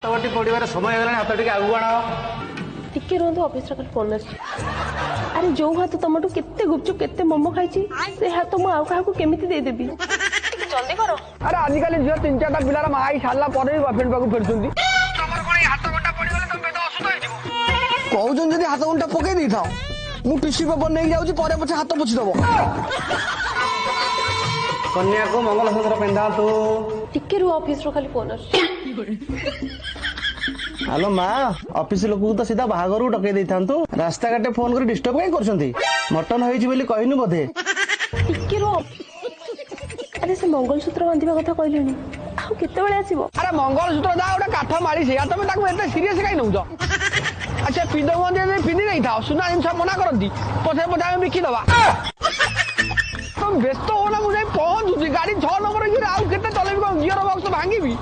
ହାତଗଣ୍ଠି ପଡିବାର ସମୟ ହେଇଗଲାଣି, ହାତ ଟିକେ ଆଗକୁ ଆଣ। ଟିକେ ରୁହନ୍ତୁ, ଅଫିସର ଖାଲି ଫୋନ ଆସୁଛି। ଆରେ, ଯୋଉ ହାତ ତମଠୁ କେତେ ଗୁପଚୁପ, କେତେ ମୋମୋ ଖାଇଛି, ସେ ହାତ ମୁଁ ଆଉ କାହାକୁ କେମିତି ଦେଇଦେବି? ଟିକେ ଜଲ୍ଦି କର। ଆରେ, ଆଜିକାଲି ଝିଅ ତିନି ଚାରିଟା ପିଲାର ମା ହେଇ ସାରିଲା ପରେ ବି ବୟଫ୍ରେଣ୍ଡ ପାଖକୁ ଫେରୁଛନ୍ତି। କହୁଛନ୍ତି ଯଦି ହାତ ଘଣ୍ଟା ପକେଇ ଦେଇଥାଅ, ମୁଁ ଟିସ୍ୟୁ ପେପର ନେଇକି ଯାଉଛି, ପରେ ପଛେ ହାତ ପୋଛିଦବ। କନ୍ୟାକୁ ମଙ୍ଗଳସୂତ୍ର ପିନ୍ଧାନ୍ତୁ। ଟିକେ ରୁହ, ଅଫିସରୁ ଖାଲି ଫୋନ ଆସୁଛି। ହ୍ୟାଲୋ ମା, ଅଫିସ ଲୋକକୁ ତ ସିଧା ବାହାଘରକୁ ଡକେଇ ଦେଇଥାନ୍ତୁ, ରାସ୍ତାଘାଟେ ଫୋନ କରି ଡିଷ୍ଟର୍ବ କାଇଁ କରୁଛନ୍ତି? ମଟନ ହେଇଛି ବୋଲି କହିନୁ ବୋଧେ? ଟିକେ ରୁହ। ଆରେ, ସେ ମଙ୍ଗଳସୂତ୍ର ବାନ୍ଧିବା କଥା କହିଲେଣି, ଆଉ କେତେବେଳେ ଆସିବ? ଆରେ, ମଙ୍ଗଳସୂତ୍ର ଯା ଗୋଟେ କାଠ ମାଳି ସେଇଆ, ତମେ ତାକୁ ଏତେ ସିରିୟସ କାଇଁ ନଉଛ? ଆଚ୍ଛା, ପିନ୍ଧ ହୁଅନ୍ତି ଯଦି ପିନ୍ଧି ଦେଇଥାଅ, ସୁନା ଜିନିଷ ମନା କରନ୍ତି? ପଛେ ପଛେ ଆମେ ବିକିଦବା। ତମେ ବ୍ୟସ୍ତ ହୁଅ ନା, ମୁଁ ଯାଇ ପହଞ୍ଚୁଛି। ଗାଡି 6 ନମ୍ବର ହେଇଛି, ଆଉ କେତେ ଚଲେଇବି? କଣ ଗିଅର ବକ୍ସ ଭାଙ୍ଗିବି?